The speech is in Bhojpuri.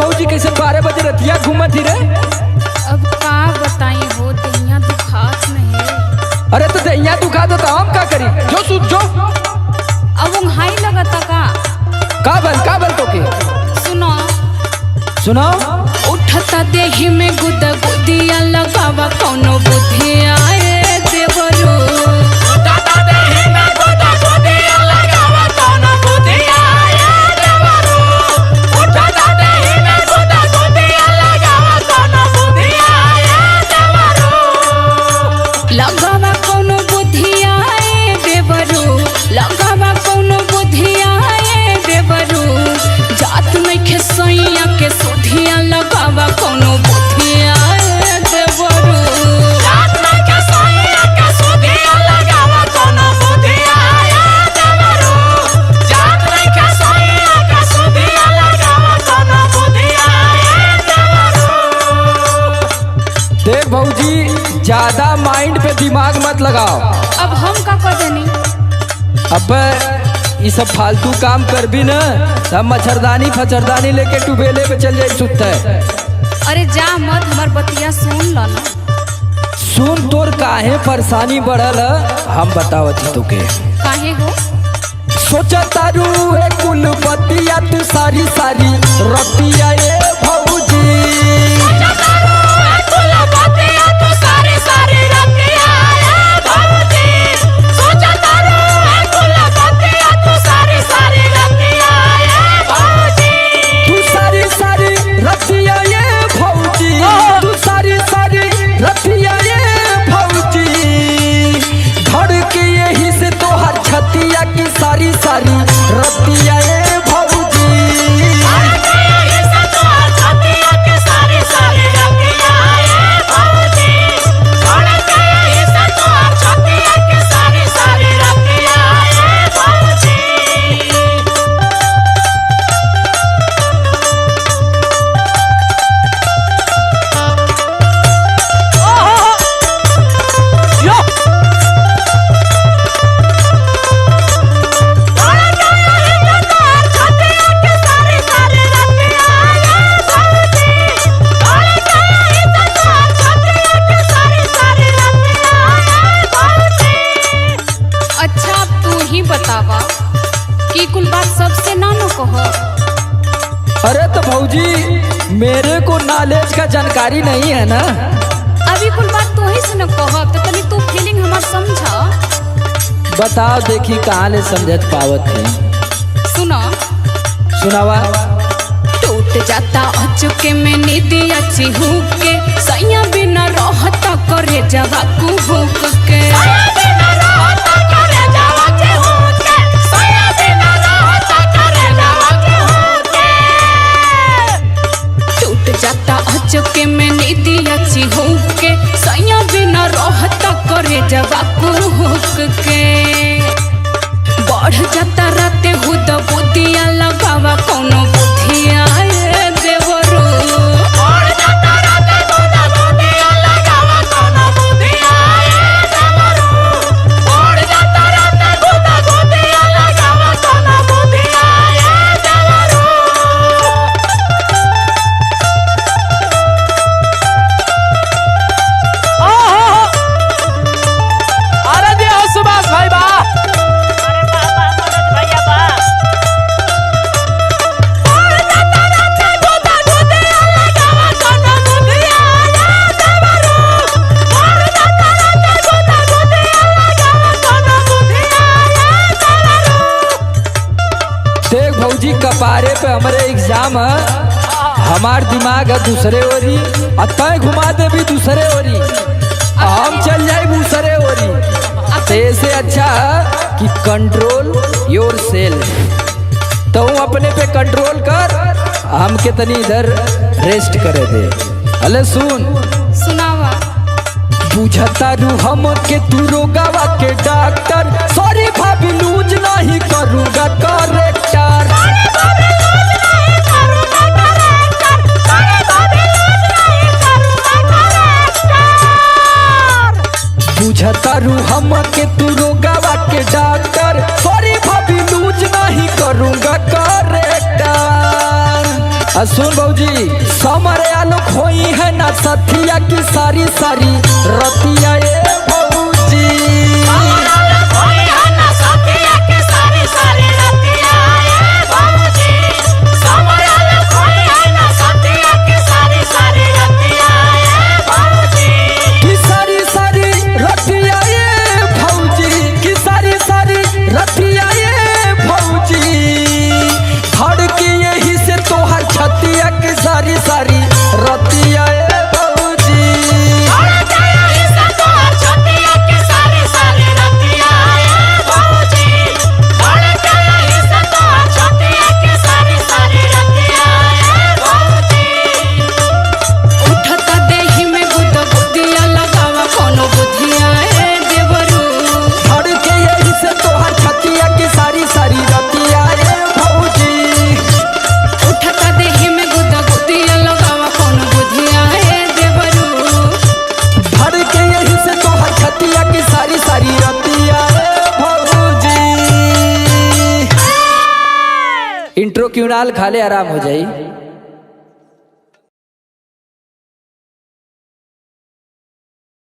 भौजी कैसे 12 बजे रतिया घूमत ही रे? अब का बताई हो, दहिया दुखात नहीं। अरे तो दहिया दुखा दो तो हम का करी? जो सुत जो। अब उंघाई लगता का? का बल, का बल तोके? सुनो। सुनाओ। उठता देही में गुद गुदिया, लगावा कोनो बुद्धि आए देवरू। लगावा कोनो बुद्धि आए देवरू, लगावा कोनो बुद्धि आए देवरू। जात नइखे सैया के सुधिया, लगावा कोनो बुद्धि आए देवरू। देख भौजी, ज्यादा माइंड पे दिमाग मत लगाओ। अब हम का कर देनी? अब ये सब फालतू काम कर भी न त हम मच्छरदानी फचरदानी लेके टुबेले पे चल जाए सुत है। अरे जा मत, हमार बतिया सुन ल ना। सुन, तोर काहे परेशानी बढ़ल है, हम बतावत ही तोके। काहे हो? सोचा तारू ए कुल बतिया तू सारी सारी रतिया ए भौजी। तू सारी सारी रतिया ये भौजी, तू सारी सारी रतिया ये भौजी, धड़ के यही से तोहर छतिया की सारी सारी रतिया ये भौजी। अच्छा, अब तू ही बतावा कि कुल बात सबसे ना नो कहो। अरे तो भौजी, मेरे को नॉलेज का जानकारी नहीं है ना। अभी कुल बात तू ही से न कहो, तो तनी तू फीलिंग हमार समझा। बताओ, देखी कहाँ ले समझत पावत है। सुनो। सुनावा। टूट जाता अचके में नींदिया चिहुक के, सैया बिना रहता करे जवा कुहुक के। टूट जाता अचके में नींदिया चिहुक के, सैया बिना रहता करे जवा कुहुक के। बढ़ जाता राते हुद बुद्धिया, लगावा कोनो बुद्धिया ए देवरू। अरे जी हो सुभाष भाई बा। अरे बाबा मनोज भैया बा। देख भौजी, कपारे पे हमरे एग्जाम है, हमार दिमाग है दूसरे ओरी और तय घुमा दे भी दूसरे ओरी, हम चल जाए दूसरे ओरी। ते से अच्छा है कि कंट्रोल your self, तो अपने पे कंट्रोल कर, हमके तनी इधर रेस्ट करे दे। अले सुन। सुनावा। बुझता रू हम के तू रोगावा के डॉक्टर, सॉरी भाभी, लूज नहीं करूँगा करेक्टर। बुझता रू हम के तू रोगावा के डॉक्टर, सॉरी भाभी, लूज नहीं करूँगा करेक्टर। आ सुन भौजी, समरे आलोक होई है ना सथिया की सारी सारी रतिया ए भौजी। की सारी सारी रतिया ए भौजी, की सारी सारी रतिया ए भौजी, धड़की यही से तोहर छतिया की सारी सारी रतिया ए भौजी। उठता देही में बुद बुदिया लगावा कोनो बुधिया ए देवरू। धड़के यही से तोहर छतिया की सारी सारी रतिया ए भौजी। उठता देही में गुद गुदिया लगावा कोनो बुधिया ए देवरू। धड़के यही से तोहर छतिया की सारी सारी रतिया ए भौजी। इंट्रो क्यों नाल खाले आराम हो जाई।